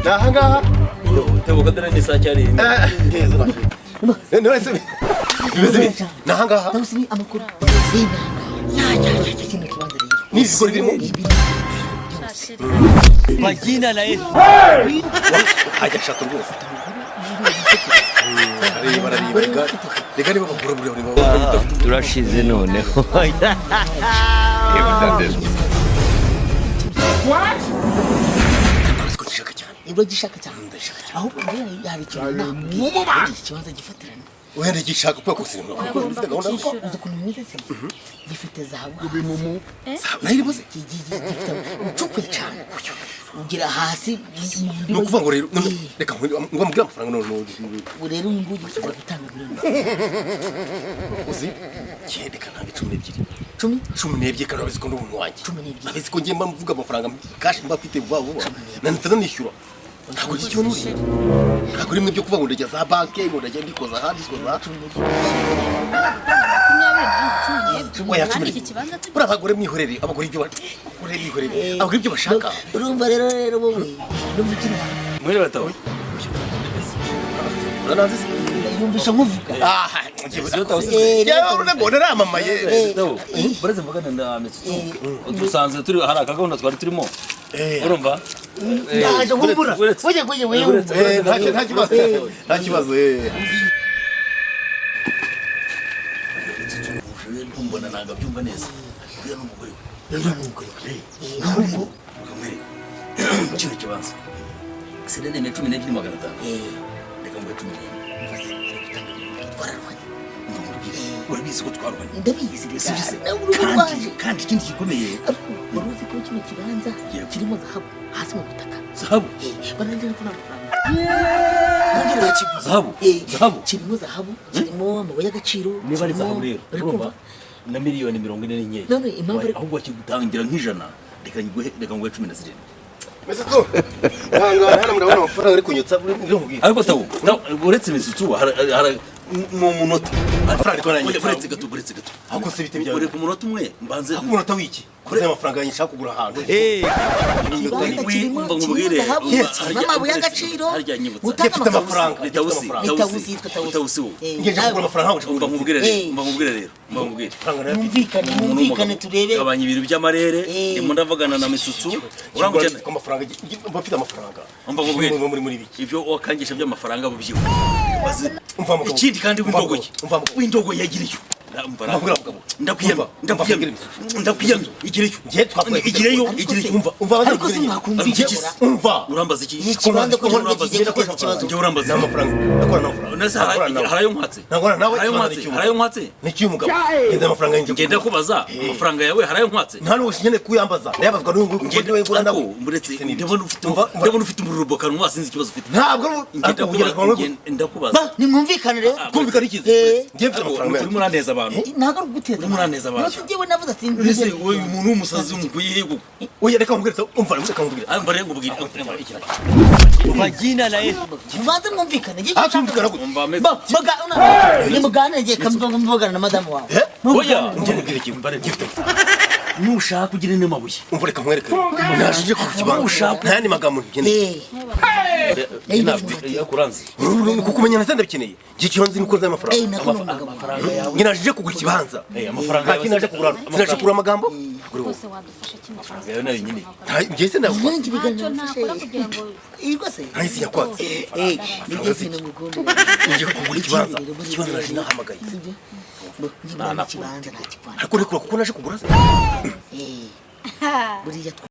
Ni ahangaha. Tebuka, dore ni saa cyari. None se bimeze bite? Ni ahangaha? Tawusi, ni amakuru ya ya ya ya kino kibanza rero. Ni ibigori birimo? Kwa jina la Yesu. Hajya shaka rwose. Areba, arareba. Rega, rega, niba bagura buriya niba Turashize noneho. Ariko ndashaka cyane. Uragishaka cyane? Ndashaka cyane. Ahubwo mbere hari ikintu nakubwiye, iki kibanza gifatirana. Wenda ndagishaka kubera ko sinabona kuko mfite gahunda zo Uzi ukuntu bimeze se? Gifite zahabu. Nayo irimo se? Gifite ucukuye cyane ugera hasi. Ni ukuvuga ngo rero reka ngo mbwire amafaranga none. Ubu rero uyu nguyu ari gutanga miliyoni. Uzi reka ntange 12. 10? 12, kandi urabizi ko ndi umuntu wanjye. 12. Abizi ko ngiye mba mvuga amafaranga cash mba mfite vuba vuba, nanahita nishyura. Ntabwo iki kintu nuriye, ntabwo rimwe byo kuvuga ngo ndajya za banki, ngo ndajya ndikoza aha, ndikoza aha. 12. Oya, cumi Kandi iki n'ebyiri. kibanza Buriya abagore mwihorere, abagore ibyo abagore mwihorere, abagore ibyo bashaka. Urumva rero wowe urumva ukiri hasi. Mwere batabo. Urananze se? Yumvisha nkuvuga. Ah, ngewe ngo naramamaye. Tabo, buretse mvugana na Mitsutsu. Dusanzwe turi hari akagahunda twari turimo. Urumva? Ndaje nkumbura. Uretse- Wajya kujya wewe. Uretse- Nta kibazo, nta kibazo. Mbona ntabwo abyumva neza. Uriya ni umugore we. Uriya ni umugore we. Ahubwo bakamwereka kino kibanza. Serene ni 12,500. Reka mvuge 14. Twararwanye. Umva nkubwire. Urabizi ko twarwanye. Ndabizi Si byo se? reka urugo Kandi rwaje. kandi ikindi gikomeye. Ariko wari uzi ko kino kibanza Yego. kirimo zahabu hasi mu butaka? Zahabu. Banangira ko nta mafaranga nongera bakiguze. Zahabu. Zahabu. Kirimo zahabu, kirimo amabuye y'agaciro. Niba ari kirimo- zahabu rero, Uri urumva kumva? na miliyoni 40 ni nkeya. None impamvu Ahubwo wakigutangira nk'ijana, reka nguhe, reka nguhe 17. Mbese tu ihangane, hano murabona amafaranga ari kunyotsa, uri nkubwire. Ariko Tabo, uretse Mitsutsu, mu munota. Amafaranga ariko aranyotsa. Uretse gato, uretse gato. Ahubwo se bite byawe? Ureka umunota umwe mbanze. Ariko umunota w'iki? Kuri aya mafaranga yanjye nshaka kugura ahantu. Ikibanza kirimo Umva kirimo nkubwire, zahabu umva, n'amabuye y'agaciro. harya nyibutsa. Gutanga Gifite amafaranga. Ni Tawusi. Gifite Ni Tawusi. Tawusi, yitwa Tawusi. Tawusi wowe. Ngiye kugura amafaranga, ntabwo nshaka Umva kugura. nkubwire rero, umva nkubwire rero, umva nkubwire. Amafaranga nayo afite. Mwumvikane, Umuntu mwumvikane w'umugabo. turebe. Gabanya ibintu by'amarere, ndimo ndavugana na Mitsutsu. Urangukene. Ko amafaranga mba mfite amafaranga. Umva nkubwire. Muri biki? Ibyo wakangisha by'amafaranga bubyiwe. Umva mugabo. Ikindi kandi Umva w'indogoye. mugabo. Umva mugabo. W'indogoye yagira icyo. Umva mugabo. Ndakwiyamye, Umva. ndakwiyamye, ndakwiyamye. Igira icyo. Ngiye twakuye. Igireyo, Ariko igira icyo. Umva, umva. Ariko se mwakumvikana? Umva. Urambaza iki? Ni ikibanza ko Urambaza iki? kigiye guteza ikibazo. Njye urambaza Nta iki? mafaranga. Ndakora n'amafaranga. Nese Ndakora nawe. harayo nkwatse? Ntabwo nawe Harayo ikibanza nkwatse? ni icy'umugabo. Harayo nkwatse? Ni icy'umugabo. Ngenda amafaranga yanjye. Ngenda kubaza amafaranga yawe, harayo nkwatse? Nta n'uwo nkeneye kuyambaza. Ndayabazwa n'uyu nguyu kuko Ngenda niwe ngura nawe. ariko muretse Se ni ibiki? ndabona ufite Umva, umva. ndabona ufite umuriro kanwa, sinzi ikibazo ufite. Ntabwo Ngenda ariko ugira kubaza, ndakubaza. Ba, nimwumvikane rero. Kumvikana iki? Ngiye mfite Ariko amafaranga. urimo uraneza abantu. Ntabwo ari uguteza. Urimo uraneza abantu. Nose njyewe navuze ati Ese wowe umuntu w'umusazi umukuye he koko? Oya, reka nkubwire, umva, reka nkubwire. Ah, mba rero nkubwire. Kwa jina la Yesu. Mubanze mwumvikane. Njye Ah, tumvikana gute? Umva ameze. Ba, nimuganire, ngiye mvugana na madamu wawe. Oya, Njye nkubwire iki? Ngifite amafaranga. Nushaka ugire n'amabuye. Umva, reka nkwereke. Naje ku kibanza. Nta yandi magambo nkeneye. Yakuranze. Kuko umenya nasa ndabikeneye. Njye icyo nzi ni uko nzi amafaranga. Nako ni umugabo wawe. Njye naje kugura ikibanza. Amafaranga Nta yawe. kintu naje kugura. Sinaje kugura amagambo. Rwose wadufasha kino kibazo. Yawe nayo nyine. Njye se ndagukwa. Nanjye ibiganiro Ntacyo nafashe. nakora kugira ngo Yego se. Nahise nyakwatse. Nibyo bintu ngukunda. Ngiye kugura ikibanza. Ikibanza naje nahamagaye. Sibyo? Nibura ikibanza ntakipfana. Ariko rekura kuko naje kugura se. Buriya